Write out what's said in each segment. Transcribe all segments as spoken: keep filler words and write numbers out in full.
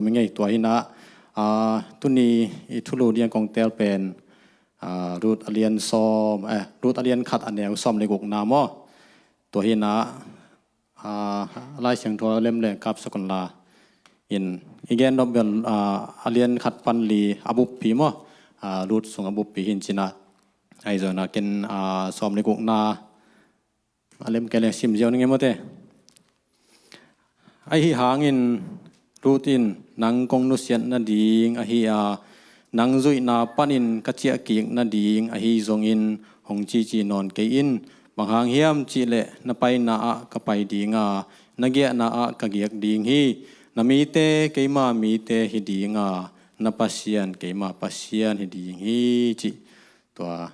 mi ngei. Tua hi-in ah, aa, tuni i thulu ding kong teel pen, aa, Ruth a lian sawm, eh, Ruth a lian khat a neu sawm le gukna maw. Tua hi-in ah, aa, Lai Siangtho lem le kap sak un la. In, i gen nop bel, aa, a lian khat pan li a buppi maw. Aa, Ruth sung a buppi hi-in ci-in ah. Ahi zongin ah ken, aa, sawm le gukna a lem kei leng sim ziau ning e maw te. Ahi hangin Ruth in, "Nang kong nusiat nading ahi a, nang zuihna panin ka ciahkik nading ahi zongin hong cici nawn kei in. Bang hang hiam cih leh na paina ah ka pai ding a, na giahna ah ka giak ding hi. Na mite keima mite hi ding a, na Pasian keima Pasian hi ding hi," ci. Tua,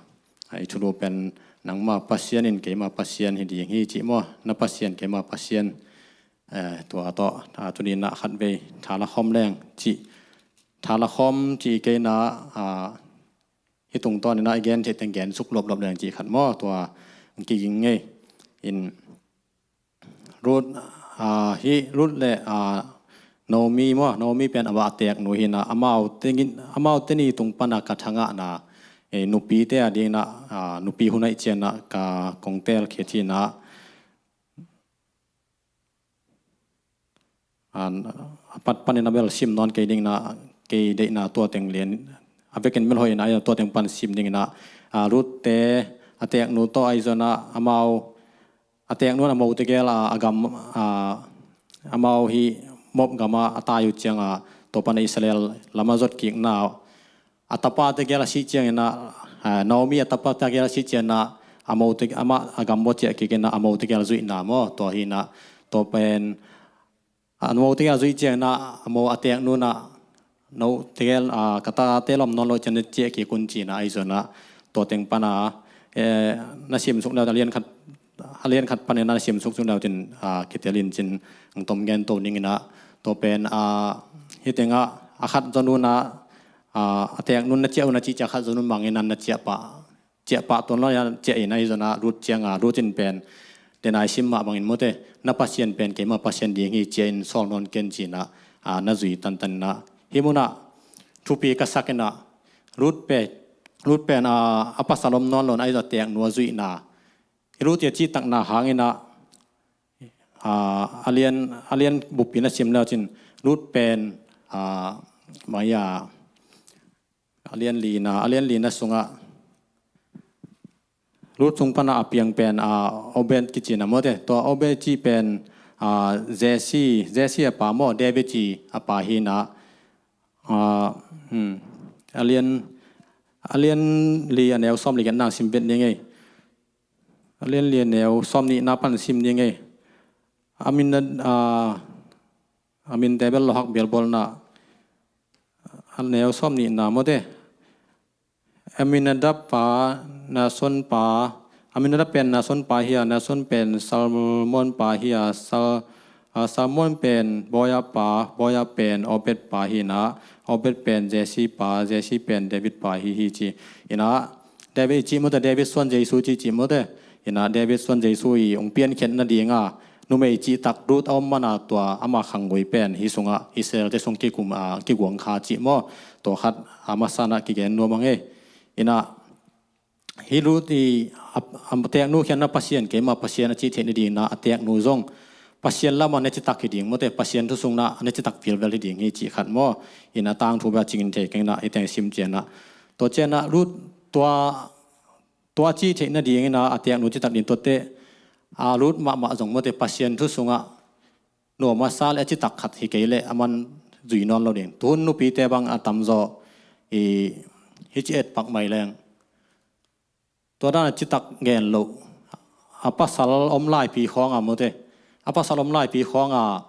a, i thulu pen, "Nangma Pasian in keima Pasian hi ding hi," ci maw, "Na Pasian keima Pasian." Eh, tua tawh, a, tuni-in ah khatvei tha la khawm leng ci. Tha la khawm ci kei-in ah, a, hih tungtawnin ah i gen theih teng gen suk lawplawp leng ci khat maw, tua kiging ngei. In, Ruth, aa, hih Ruth le, aa, Naomi maw, Naomi pen a va a teeknu hi-in ah, amau tengin, amau teni tung pan a ka thangahna, eh, nupite a dingin ah, aa, nupi hun ahih ciangin ah ka kong teel khit hi-in ah, aa, a pat panin a bel sim nawn kei dingin ah, kei deihna tua teng lian, a vekin melhoihna tua teng pan sim dingin ah, aa, Ruth-te a teeknu tawh ahi zongin ah, amau a teeknu in a mote gel a, a gam, a, amau hih Moab gam ah a tai uh ciangin, tua pan Israel lam a zot kikna, a tapate gel a sih ciangin ah, a, Naomi a tapate gel a sih ciangin ah, a mote, amah a gam bawh ciah kik in ah, a mote gel zuihna maw, tua hi-in ah, tua pen, a mote gel zuih ciangin ah, a mo a teeknu in ah, "Note gel, a, ka tate lawm nawn lo ciang na ciah kik un," ci-in ah, ahi zongin ah, tua teng pan a, eh, na sim suk le uh, a lian khat, a lian khat panin ah na sim suk suk le uh cin, a, kitel in cin, hong tom gen to ning in ah, tua pen, a, hih teng ah, a khat zong un ah, a, a teeknu in na ciah un ah cih ciang a khat zong un mangin ah na ciah pah, ciah pah tuan lo-in ah ciah in, ahi zongin ah Ruth ciangin, Ruth in pen, denai sim mah bangin maw te, "Na Pasian pen keima Pasian ding hi," ci-in sawl nawn ken ci-in ah, a, na zui tantan in ah. Hih mun ah thupi ka sak in ah, Ruth pen, Ruth pen, a, a pasal om nawn lo-in, ahi zong a teeknu a zuihna, hih Ruth ii a cihtakna hangin ah, a, a lian, a lian buppi na sim le uh cin, Ruth pen, a, mai a, a lian lina, a lian lina sungah, Ruth sung pan a piang pen, a, Obed kici-in ah maw te. Tua Obed cih pen, a, Jesse, Jesse a pa maw, David cih a pa hi-in ah, a, hmm, a lian, a lian li a neu sawm le giat nang sim vet ning e. A lian li a neu sawm nihna pan sim ning e. Aminad-, a, Aminadab lo hak bialbawlna, a neu sawm nihna maw te. Aminadab pa, Nahson pa, Aminadab pen Nahson pa hi a, Nahson pen Salmon pa hi a, Sal-, a, Salmon pen Boaz pa, Boaz pen Obed pa hi-in ah, Obed pen Jesse pa, Jesse pen David pa hi hi ci. In ah, David i cih maw te, David suan Jesu cih, cih maw te. In ah, David suan Jesu i hong piankhiat nading a, numei cihtak Ruth a om man a, tua ama khanggui pen hih sungah Israel-te sung kikum, a, kiguang kha cih maw. Tua khat a masa-in ah kigen nuam ing e. In ah, hih Ruth i a, a teeknu khiatna Pasian keima Pasian a cih theih nading in ah, a teeknu zong Pasian lam ah na citak hi ding maw te, Pasian thu sungah na citak vilvel hi ding hi cih khat maw. In ah, tangthu bek a cingin thei keng in ah, hih teng sim ciangin ah. Tua ciangin ah Ruth tua, tua cih theih nadingin ah, a teeknu citak ding tua teh, a, Ruth mahmah zong maw te, Pasian thu sungah nuam a sa le a citak khat hi kei leh aman zui nawn lo ding. Tuhun nupite bang a tamzaw i, hih ci et pak mai leng, tua dan a citak gen loh, a pasal om laipi khawng a maw te, a pasal om laipi khawng a,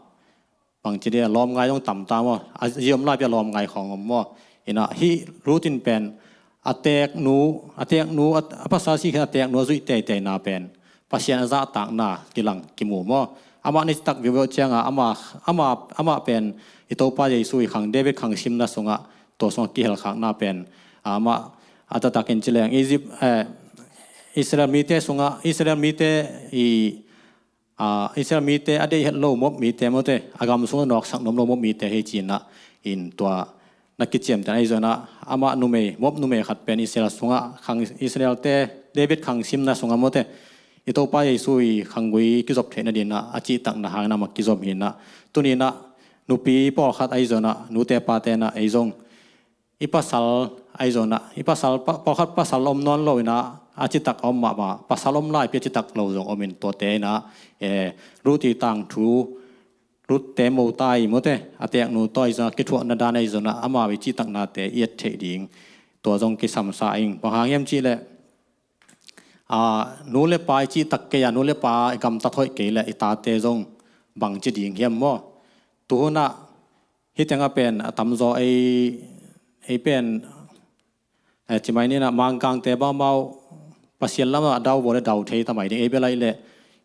bangci dia, lawmngai zong tam ta maw, a zi om laipi a lawmngai khawng om maw. In ah, hih Ruth in pen a teeknu, a teeknu, a, a pasal sih khin a teeknu a zuih teiteina pen Pasian a zahtakna kilang kimu maw. Amah na citak vivo ciangin, amah, amah, amah pen i Topa Jesu i khang, David khang simna sungah, tua sungah kihelkhakna pen, amah a taktakin ci leng, Egypt, eh, Israel mite sungah, Israel mite i, a, Israel mite a deih het lo Moab mite maw te, a gam sungah nawksak nuam lo Moab mite hi ci-in ah, In tua na kiciamteh ahi zongin ah, amah numei, Moab numei khat pen Israel sungah khang, Israel-te David khang simna sungah mawte, i Topa Jesu i khanggui kizop theih nadingin ah a cihtakna hangin amah kizom hi in ah, tuni in ah nupi pawlkhat ahi zongin ah, nute pate in ah ei zong i pasal ahi zongin ah, i pasal pa-, pawlkhat pasal om nawn lo in ah, a citak a om mahmah, pasal om laipi a citak lo zong om in, tuate in ah, eh, Ruth i tangthu, Ruth-te mawtai mawte, a teknu tawh ahi zongin ah kithuahna dan ahi zongin ah, amau i cihtaknate i et theih ding, tua zong kisamsa ing. Bang hang hiam cih leh, ah, nu le pa i cihtak kei a, nu le pa i gamtat hoih kei leh i tate zong bang ci ding hiam maw? Tuhun ah hih tengah pen a tamzaw ei, ei pen, eh, ci mai ni in ah, Mangkangte bang amau Pasian lamah dau vua leh dau thei ta mai ding, ei bel ahih leh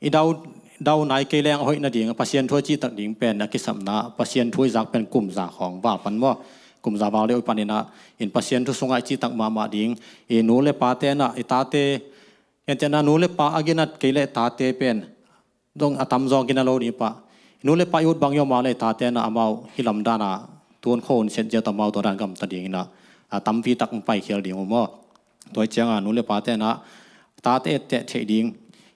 i dau, dau nai kei leng a hoih nading, Pasian thu a cihtak ding pen a kisapna, Pasian thu i zak pen kum za khawng val pan maw, kum za val deuh pan in ah, in Pasian thu sungah i cihtak mahmah ding, i nu le pate in ah, i tate, en ciang in ah nu le pa a ginat kei leh tate pen zong a tamzaw gina lo ding pah. Nu le pa i ut bang i om a leh i tate in ah amau hih lam dan ah tun khua hun set zia tawh amau tua dan gamta ding in ah, a tampi tak hong paikhial ding uh maw? Tua hi ciangin ah nu le pate in ah tate etteh theih ding.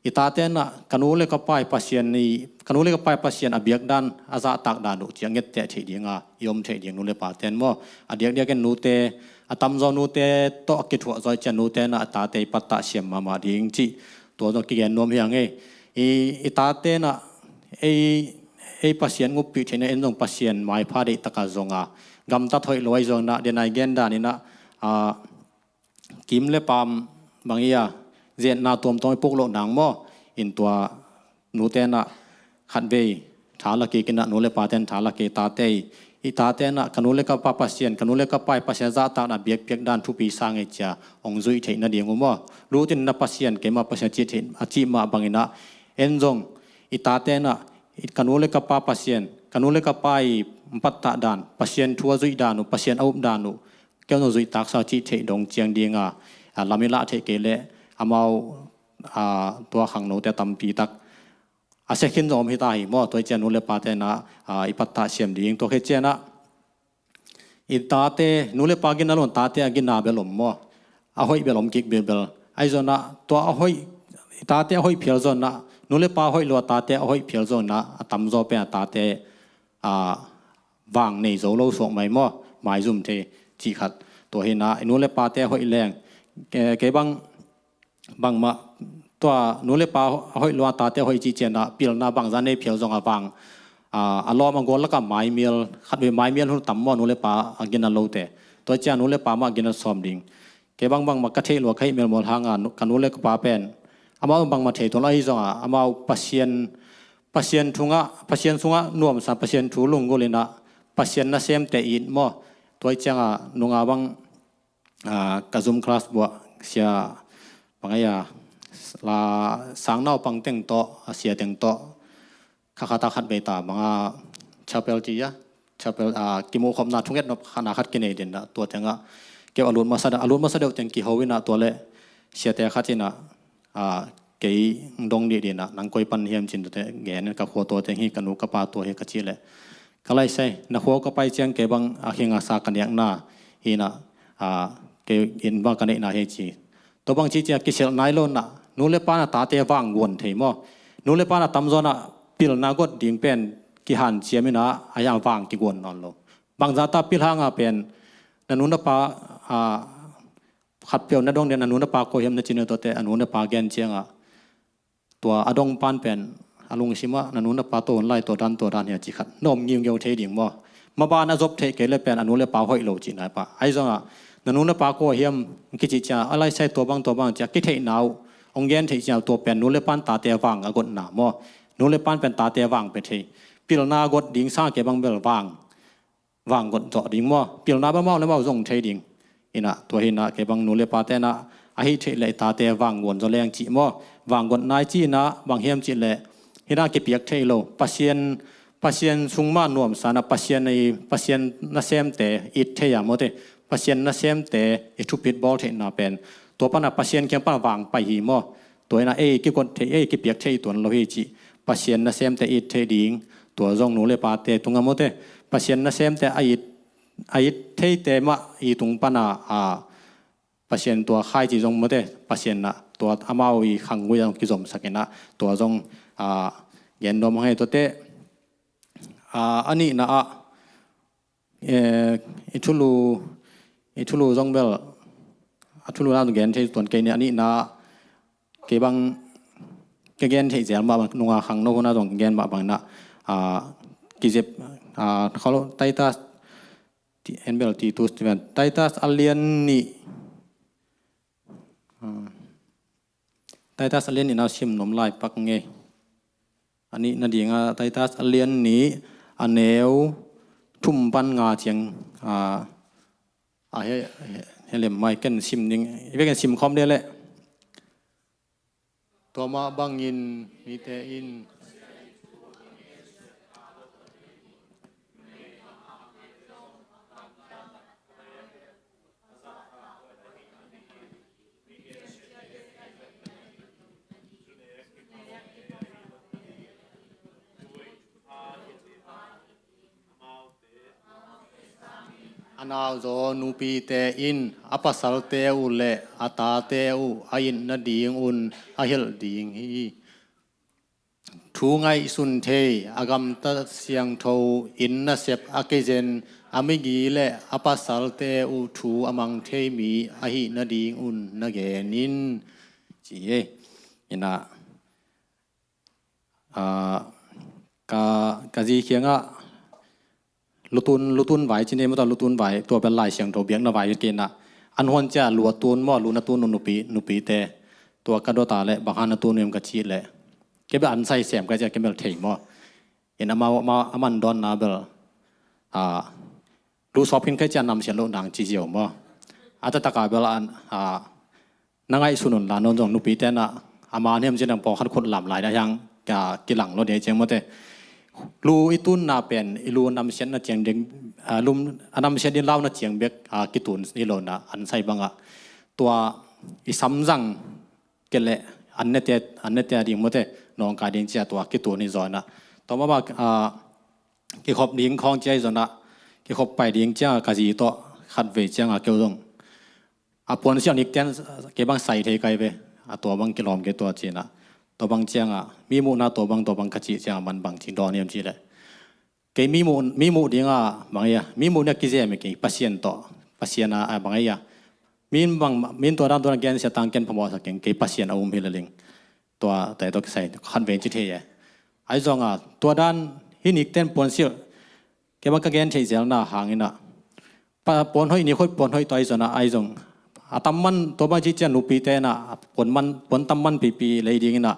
I tate in ah ka nu le ka pa i Pasian i, ka nu le ka pa i Pasian a biak dan, a zahtak dan uh ci-a ngetteh theih ding a, i om theih ding nu le pate in maw? A diakdiakin nute, a tamzaw nute tawh a kithuah zaw hi ciangin nute in ah a tate i pattah siam mahmah ding cih, tua zong kigen nuam hi hang ei. I, i tate in ah ei, ei Pasian nguppih theihna, en zong Pasian maipha deihtak a zong a, gamtat hoih lo ahi zongin ah, den a i gen dan in ah, ah, kim le paam bang hi a, zetna tuamtuam i puk loh nang maw? In tua nute in ah khatvei tha la kik in ah, nu le pate in tha la kik, tate i, i tate in ah ka nu le ka pa Pasian, ka nu le ka pa i Pasian zahtakna biakpiak dan thupi sang hi ci-a hong zuih theih nading uh maw? Ruth in na Pasian, keima Pasian a cih theih, a cih mah bangin ah, en zong i tate in ah i ka nu le ka pa Pasian, ka nu le ka pa i pattah dan, Pasian thu a zuih dan uh, Pasian a up dan uh, kei zong zuih taksa cih theih dong ciang ding a, a, lam i lah theih kei leh amau, a, tua khangnote tampi tak a sia khin zong om hi ta hi maw? Tua hi ciangin nu le pate in ah, a, i pattah siam ding. Tua hi ciangin ah i tate, nu le pa gina lo in tate a gina bel om maw? A hoih bel om kik bilbel. Ahi zongin ah tua a hoih, i tate a hoih phial zongin ah, nu le pa a hoih lo a tate a hoih phial zongin ah, a tamzaw pen a tate, a, vang nei zo lo suak mai maw? Maizum thei cih khat. Tua hi in ah i nu le pate a hoih leng, ke, kei bang, bangmah tua nu le pa a hoih lo a tate a hoih cih ciangin ah pilna bangzah nei phial zong a vang, a, a lawm a gual lakah maimial, khatvei maimial hun tam maw, nu le pa a gina lote? Tua ciang nu le pa mah gina sawm ding. Kei bang bangmah ka theih lua ka hih melmawl hangin nu, ka nu le ka pa pen amau bangmah thei tuan lo ahi zongin ah, amau Pasian, Pasian thu ngah, Pasian sungah nuamsa, Pasian thu lunggulh in ah, Pasian nasemte it maw? Tua hi ciangin ah nungah bang, a, ka zum class buah sia, bang a, la, sangnaupang teng tawh, a, sia teng tawh, kha khat a khat bei ta, bang a, chapel ci a, chapel, a, kimuh khopna thunget nop khat na khat kinei den a, tua tengah keu a lut masa, a lut masa deuh teng kiho in ah, tua leh siate khat in ah, a, kei dong dih dih in ah, nang koi pan hiam ci-in tuate gen, ka khua tua teng hi, ka nu ka pa tua hi ka cih leh, ka laisai, na khua ka pai ciang kei bang a khing a sa ka niakna hi in ah, a, kei inn bang ka neihna hi ci. Tua bang ci ciang kiselh nai lo in ah, nu le pa in ah tate vang guan thei maw? Nu le pa in ah tamzaw in ah pilna got ding pen kihanciam in ah, a hiang vang kiguan nawn lo. Bangzah ta pil hang a pen na nu na pa, a, khatpeuh na dong den, na nu na pa kua hiam na cih na, tuate a nu na pa gen ciangin ah, tua a dong pan pen a lungsim ah, na nu na pa tua hun lai tua dan tua dan hi a cih khat na om ngiungeu thei ding maw? Maban a zop theih kei leh pen a nu le pa hoih lo cihna hi pah. Ahi zongin ah na nu na pa kua hiam kici ciang, a laisai tua bang tua bang ci-a kitheihna uh hong gen theih ciang, tua pen nu le pa in tate vang a gotna maw? Nu le pa in pen tate vang pia thei. Pilna got ding sang kei bang bel vang vang got zawh ding maw? Pilna bang amau le amau zong thei ding. In ah, tua hi in ah, kei bang nu le pate in ah, a hih theih leh i tate vang guan zaw leng cih maw? Vang got nai cih in ah, bang hiam cih leh, hi in ah kipiak thei lo. Pasian, Pasian sung mah nuamsa in ah, Pasian i, Pasian nasemte it thei a mawte, Pasian nasemte i thupit bawl theihna pen, tua pan ah Pasian kiang pan vang pai hi maw? Tua hi in ah ei kigot thei, ei kipiak thei tuan lo hi cih, Pasian nasemte it thei ding, tua zong nu le pate tungah mawte, Pasian nasemte a it a it theite mah i tung pana a Pasian tua khaici zong mawte, Pasian ah tua amau i khanggui zong kizomsak inah tua zong a gen nuam hang ei tuate. A nihna ah i thulu i thulu zong bel a thulu na gen thei tuan kei ni. A nihna ah kei bang ka gen thei zel mah bang nunga khangno huna zong ka gen mah bang inah a kizep a khalo Titus ti en bel Titus ti ven Titus a lian nih Titus a lian nih na sim nuam lai pak ngei. A nih nadinga Titus a lian nih a neu thum pan nga ciang a he lem mai ken sim ding i veken sim khawm dia leh. Tua mah bangin mite in a nauzaw nupite in a pasalte uh le a tate uh a it nadingun a hilh ding hi. Thu ngaihsun thei a gamtat siangtho in nasep a kizen a migi le a pasalte uh thu a mang thei mi ahih nadingun na gen in ci hi. Inah ka ka zi kiangah lutun lutun vai cine mata lutun vai tua bel Lai Siangtho biakna vai kei inah an huan cia lu a tun maw lu na tun uh nupi nupite tua ka dota le bang han na tun uh em ka cih le kei bel an sai sem ka cia kei bel thei maw. In amau a man dawnna bel a lu sawp khin kei cia namsiat loh nang ci ziau maw. A tataka bel an a na ngaihsun un la nawn zong nupite na ama niam cin ang pawlkhat khut lam lai dah hiang kilang lo dei ciang mawte. Lu i tunna pen i lu namsiatna ciang ding a lum a namsiat din launa ciang bek a kitun hi lo na an sai bangah tua i samzang kei le an nete an nete a ding mawte nawngkai ding cia tua kitun hi zaw na. Tua mah bak a kikhop ding khawng cia hi zaw na kikhop pai ding ciang a ka zi tawh khat vei ciang a keu zong a puansial nikten kei bang sai thei kai ve. A tua bang kilawm kei tua cinah tua bang ciangah mi muhna tua bang tua bang ka cih ciangah man bang cih dawn hiam cih leh kei mi muh mi muh dinga bang ia mi muh nia kizem kei Pasian tawh Pasian a bang ia min bang min tua dan tua gensia tang ken phamawhsak keng kei Pasian a um hi laling. Tua tai tawh kisai khan ven ci thei e. Ai zonga tua dan hi nikten puansial kei bang ka gen thei zelna hanginah puan hoih nik hoih puan hoih tua aizona aizong a tamman tua bang ci cian nupite na puan tamman pipi lei dinginah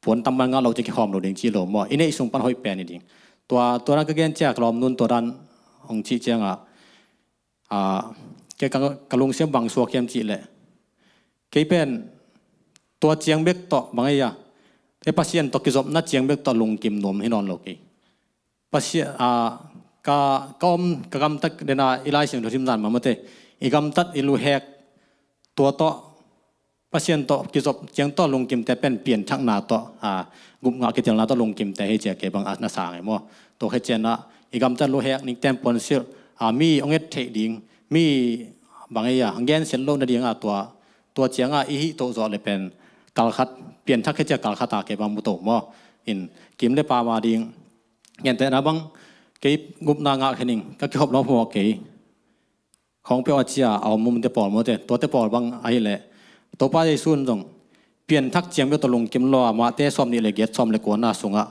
puan tamman ngah lo ci kikhawm lo ding ci lo maw i neih sung pan hoih pen i ding. Tua tua dan ka gen ciak lawm nun tua dan hong cih cianga kei ka lungsiam bang suak hiam cih leh kei pen tua ciang bek tawh bang ei a kei Pasian tawh kizopna ciang bek tawh lungkim nuam hi nawn lo kei. Pasian a ka ka om ka gamtat dena i Lai Siangtho simzan mamate i gamtat i luhek tua tawh Pasian tawh kizop ciang tawh lungkimte pen pianthakna tawh a gupngah kitelna tawh lungkimte hei cia kei bang a na sang e maw. Tua khe cianah i gamtat luhek nikten puansilh a mi ong et theih ding mi bang ei a gensiat loh nadinga tua tua cianga i hih toh zawh le pen kalkhat pianthak khe cia kalkhata kei bang muto maw. In kim le pama ding Gentehna bang kei gupna ngah khening ka kihop lo hmuah kei. Khawng peuh a cia a om umte pawl mawte tuate pawl bang ahileh Topa Jesu in zong pianthak ciang bia tawh lungkim lo a mahte sawm nih le giat sawm le kuana sungah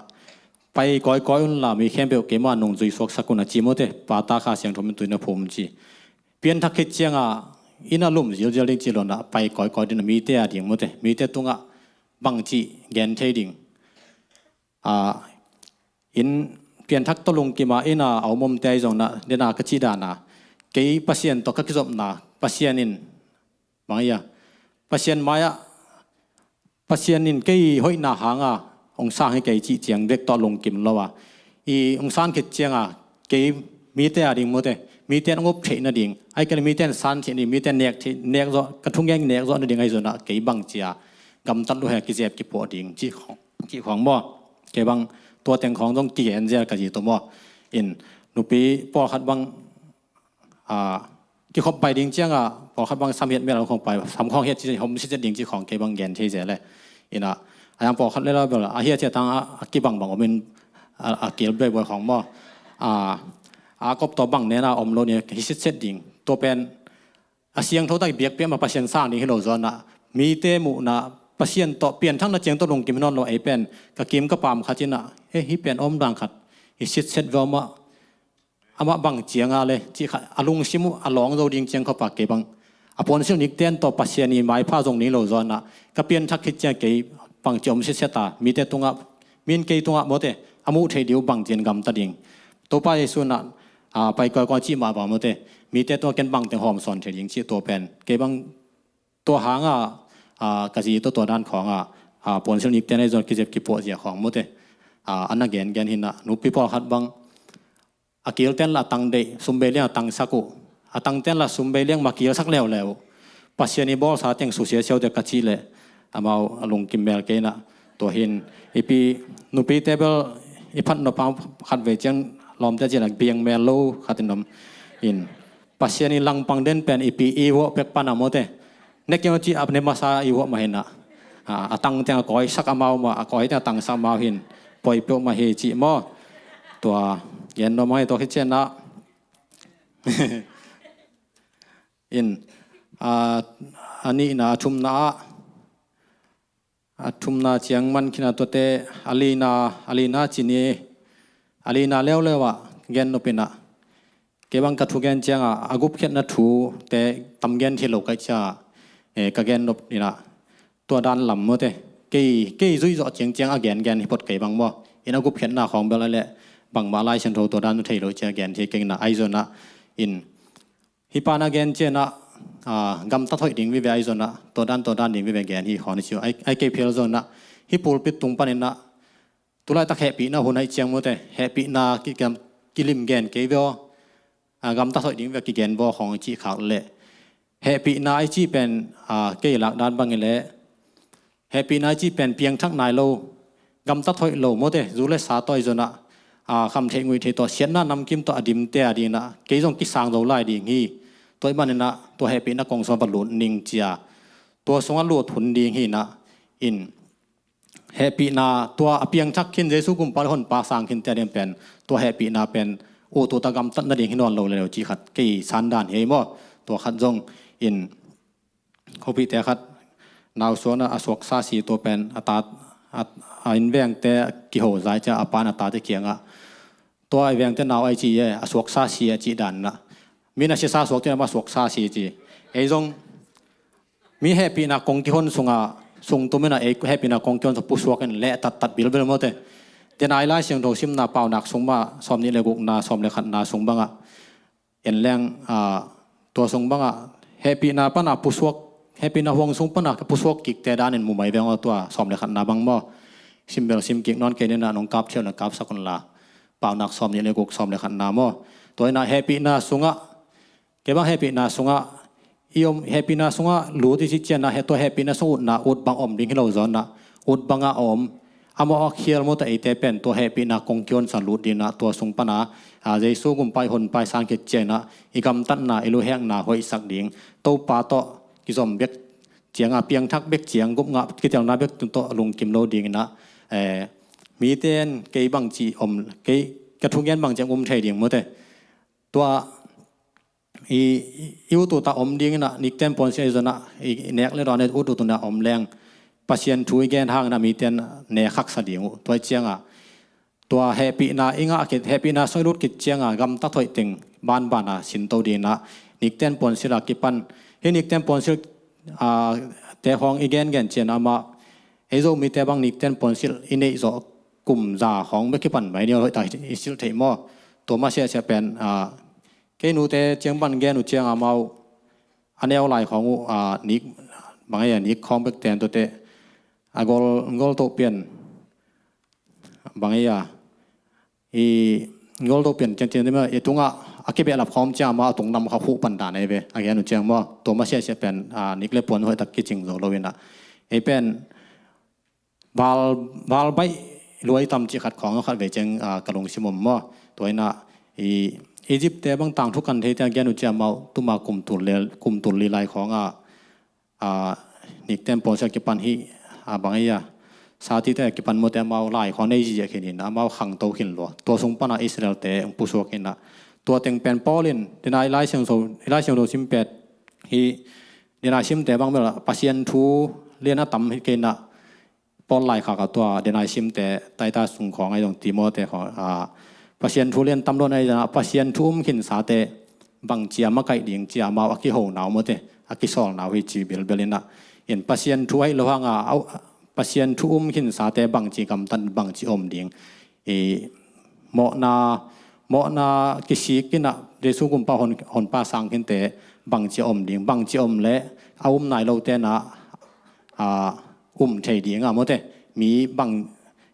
pai kawikawi unla mi khempeuh keima nungzui suaksak un a ci mawte pata kha siangtho min tuina phum ci. Pianthak khit cianga inn a lum zilzial ding ci lona pai kawikawi ding a mite a ding mawte mite tungah bangci gen thei ding. In pianthak tawh lungkima ina a om omte ahi zongna dena ka cih dana kei Pasian tawh ka kizopna Pasian in bang ia Pasian mai-ah Pasian in kei hoihna hanga hong sang hi kei cih ciang bek tawh lungkim lo a i hong san khit cianga kei mite a ding mawte mite an ngop theih nading ai kei mite an san theih nading mite an nek zawh ka thungeng nek zawh nading ahi zona kei bang cia gamtat luhek kizep kipuah ding cih khong maw. Kei bang tua teng khawng zong kigen zel ka zi tua maw. In nupi pawlkhat bang a, kikhop pai ding ciangah pawlkhat bang sam hiat mel khong pai, sam khong hiat ci hom sit zet ding ci khong kei bang gen thei zel e. Inah a yang pawlkhat le la bel a hiat hiat tang a, a kibangbang om in a, a kil buaibuai khong maw. A, a kop tawh bang nena om lo ni hi sit set ding. Tua pen a siangtho tak biakpiak ma Pasian sang ding hi lo zawnah mite muhna Pasian tawh pianthakna ciang tawh lungkim hi nawn lo ei pen ka kim ka pam khat inah e hi pen om dang khat hi sit set veu mah amah bang cianga le cih kha a lungsim uh a lawng zo ding ciang khawpa kei bang a puansilh nikten tawh Pasian i maipha zong ning lo zawnah ka pianthak khit ciang kei bang ci om siseta mite tungah min kei tungah mawte a muh theih dih uh bang cian gamta ding. Topa Jesu nah a, pai kawikawi cih mah bang mawte mite tungah ken bang teng hawm sawn thei ding cih tua pen kei bang tua hanga a, ka zi tua tua dan khawnga a, puansilh nikten ei zon kizep kipuah zia khawng mawte a, a na gengen hinah nupi pawlkhat bang a kilten la a tang deih, sumbei liang a tangsak uh, a tangten la sumbei liang ma kilsak leuleu uh. Pasian i bawlsa teng susia siau dek ka cih leh amau a lungkim mel keinah tua hin ipi nupite bel i phat nopang khat vei ciang lawmte cilah biang mel lo khatin om in Pasian i langpang den pen ipi i vuah pek pana mawte nekiang ci ap ne masa i vuah mahinah a, a tang teng a kawisak amau mah a kawi teng a tangsak amau hin poi peuh mah hi cih maw. Tua gen nopang hi tua khit cianah in a, a nihna a thumna ah a thumna ciang man khina tuate a lina a lina cini a lina leuleu ah gen nopinah kei bang ka thu gen cianga a gupkhiatna thute tam gen thei lo kaih cia e, ka gen nop inah tua dan lam mawte kei kei zui zawh ciangciang a gengen hi pot kei bang maw. In a gupkhiatna khawng bel a leh bangmah Lai Siangtho tua dan thei lo cia gen thei keng inah ai zonah in hi pana gen cianah a, gamtat hoih ding vive ai zonah tua dan tua dan ding vive gen hi khawng hi ciu ai, ai kei phel zonah hi pulpit tung paninah tulaitak hehpihna hun aih ciang mawte hehpihna ki, kilim gen kei veo a, gamtat hoih ding vive kigen vaw khawng i cih khak leh hehpihna i cih pen a, kei lak dan bang i leh hehpihna i cih pen piangthak nai lo gamtat hoih lo mawte zu le sa tawi zonah a, kham theih nguih theih tawh siatna namkim tawh a dimte a dinah kei zong kisang zo lai ding hi. Tua i maninah tua hehpihna kong sungah va lut ning cia tua sungah lut hun ding hinah in hehpihna tua a piangthak khin Jesu gumpa le honpa sang khin te a ding pen tua hehpihna pen ututa gamtat nading hi nawn lo lelo cih khat kei sandan hi ei maw. Tua khat zong in khopihte khat nausuakna a suaksa si tua pen a tat a, a innvengte kiho zai cia a pan a tate kiangah tua i vengte nau ai ci e a suaksa si a cih danna min a siasa suak tina ma suaksa si ci. Ei zong mi hehpihna kong kihon sunga sungtumin a ei hehpihna kong kihon sa pusuak in leh tattat bilbil mawte. Tena i Lai Siangtho simna Paunak sung mah sawm nih le gukna sawm le khatna sung bangah en leng a, tua sung bangah hehpihna pana pusuak hehpihna huang sung pana pusuak kikte danin mumai veng aw tua sawm le khatna bang maw. Simbel sim kik nawn kei nena nong kap thiau na kapsak unla Paunak sawm nih le guk sawm le khatna maw. Tua inah hehpihna sungah kei bang hehpihna sungah i om hehpihna sungah lut i cih cianah he tua hehpihna sung utna ut bang om ding hi lo zawnah ut bangah a om amah a khial mawta eite pen tua hehpihna kong kionsa lut dinah tua sung pana a, Jesu gumpai honpai sang khit cianah i gamtatna i luhekna hoihsak ding Topa tawh kizom bek cianga piangthak bek ciang gupngah kitelna bek tawh lungkim lo dinginah e, mite in kei bang cih om kei ka thugen bang ciang um thei ding mawte. Tua i, i ututa om dinginah nikten puansilh i zonah i nek le dawn i ututunah om leng Pasian thu i gen hanginah miten ne khaksa ding uh tua i ciangah tua hehpihna i ngah khit hehpihna sung i lut khit ciangah gamtat hoih teng banbana sinto dinah nikten puansilh a kipan hi nikten puansilh a, te hawng i gengen cianah amah ei Zomite bang nikten puansilh i neih zawh kum za hawng bek kipan mai ni hoihtak i silh theih maw. Tua masiasia pen a, kei nute ciang pan gen uh ciang amau a neu lai khawng uh a nik bang ei a nik khawng bek ten tuate a gol gol to pian bang ei a i gol to pian ciang ciang dima i tungah a kibehlap khawm ciang amau a tung nam kha huh pan dan ei ve a gen uh ciang maw. Tua masiasia pen a nik le puan hoih tak kicing zo lo inah ei pen val val baih luai tam cih khat khawng khat ve ciang a ka lungsim om maw. Tua inah i Egypt te bang tangthu kan thei te a gen uh ciah amau tuma kum tul li lai khawngah, a, nikten pawl sia kipan hi, a, bang ei a, sati te kipan mawte amau lai khawng nei ziah khin in amau khangto khin lua. Tua sung pana Israel te hong pusuak inah tua teng pen Paul in dena i Lai Siangtho, i Lai Siangtho sim pet hi, dena i simte bang bel Pasian thu lian a tam hi kei inah Paul laikhak a tua dena i simte Titus sung khawng ahi zong Timothy khawng, a, Pasian thu lian tam lo na hi zong Pasian thu um khinsate bangci a makaih ding cia amau a kihona uh mawte a kisawlna uh hi ci bilbel inah in Pasian thu ahi lo hanga, au, Pasian thu um khinsate bangci gamtat bangci om ding i mawhna, mawhna kisik inah Jesu kumpa hon, honpa sang khinte bangci a om ding, bangci a om le a um nai lo tenah, a, um thei ding a mawte mi bang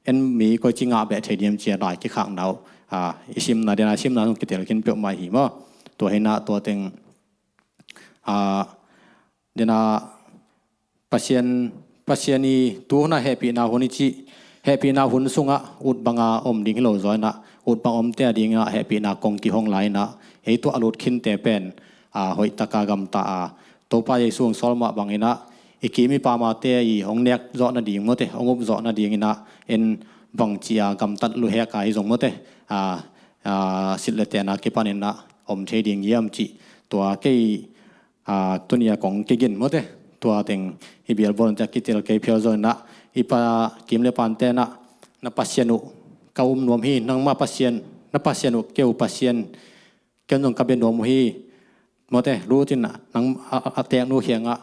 en mi koici ngah beh thei ding cia lai kikhakna uh, a, i simna dena i simna hong kitel khin peuhmah hi maw. Tua hinah tua teng, a, dena Pasian, Pasian i tu huna hehpihna hun i cih, hehpihna hun sungah ut banga om ding hi lo zaw inah ut bang omte a dingah hehpihna kong kihong lai inah ei tuah a lut khinte pen, a, hoihtaka gamta a Topa Jesu hong sawl mah bang inah i kim i pamate i hong nek zawh nading mawte hong up zawh nading inah en bangci a gamtat luhek a hi zong mawte, a, a, sit le tena kipan inah om thei ding hiam cih tua kei, a, tuni a kong kigin mawte tua teng i bialbawl in tia kitel kei phial zaw inah i pa kim le pante inah na Pasian uh ka um nuam hi, nangma Pasian, na Pasian uh keu Pasian, keu zong ka bia nuam uh hi. Mawte lutin nang a, a, a teeknu khiangah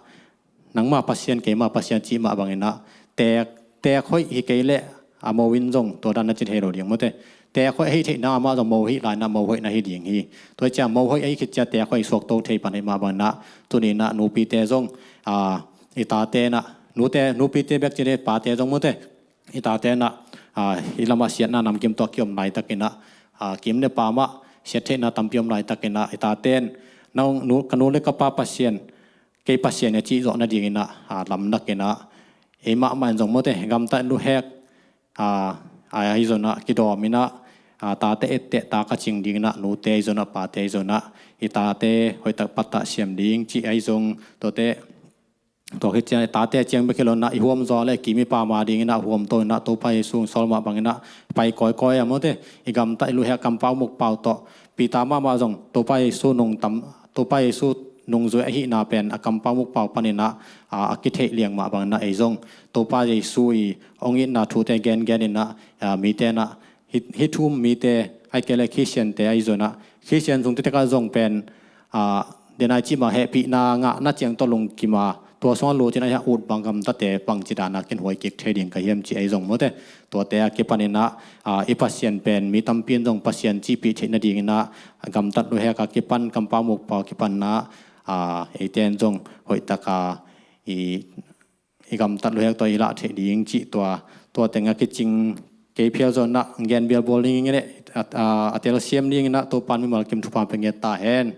nangma Pasian keima Pasian cih mah bang inah teek, teek hoih hi kei leh a mo in zong tua dan na ci thei lo ding mawte. Teek hoih ahi theihna amah zong mo hih lai inah mo hoih na hi ding hi. Tua hi cia mo hoih ahi khit cia teek hoih suakto thei pan hi mah bang inah tuni inah nupite zong, a, i tate inah nute, nupite bek ci le pate zong mawte i tate inah, a, i lamah siatna namkim tawh kiom laitak inah, a, kim le pamah siat theihna tampi om laitak inah i tate in nang nu, ka nu le ka pa Pasian kei Pasian a cih zawh nading inah, a, lamnak inah ei mahmah in zong mawte gamtat luhek, a, a, ahi zonah kidawm inah, a, tate etteh ta ka cing ding inah nute ahi zonah pate ahi zonah i tate hoihtak pattah siam ding cih ahi zong tuate tua khit ciang i tate ciang bek hi lo inah i huam zaw le kim i pama ding inah huamto inah Topa Jesu hong sawl mah bang inah pai kawikawi a mawte i gamtat i luhek kampau mukpau tawh Peter mahmah zong Topa Jesu nung tam, Topa Jesu nungzui ahihna pen a kampau mukpau pan inah, a, a kitheih liang mah bang inah ei zong Topa Jesu i hong itna thute gengen inah, a, mite inah hih, hih thu um mite ahi kei le Khristiante ahi zonah Khristian sung titekah zong pen, a, dena i cih mah hehpihna ngahna ciang tawh lungkim a tua sungah lutin ahi a ut bang gamtate bangci dana kin huai kik thei ding ka hiam cih ahi zong mawte tuate a kipan inah, a, i Pasian pen mi tampi in zong Pasian cihpih theih nading inah gamtat luhek a kipan kampau mukpau a kipan inah, a, eite in zong hoihtaka i i gamtat luhek tawh i lah theih ding cih tua, tua tengah kicing kei phial zaw inah gen bialbawl ding inah, a, a, a telsiam ding inah Topa in mimal kim thupha pia ngiat ta hen.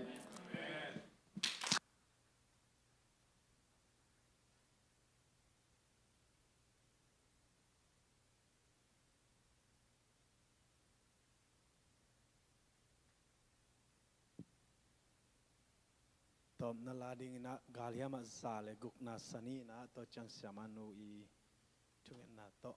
Tawpna la ding inah Galhiam ah za le gukna sani inah tua ciang siamahnu i thungetna tawh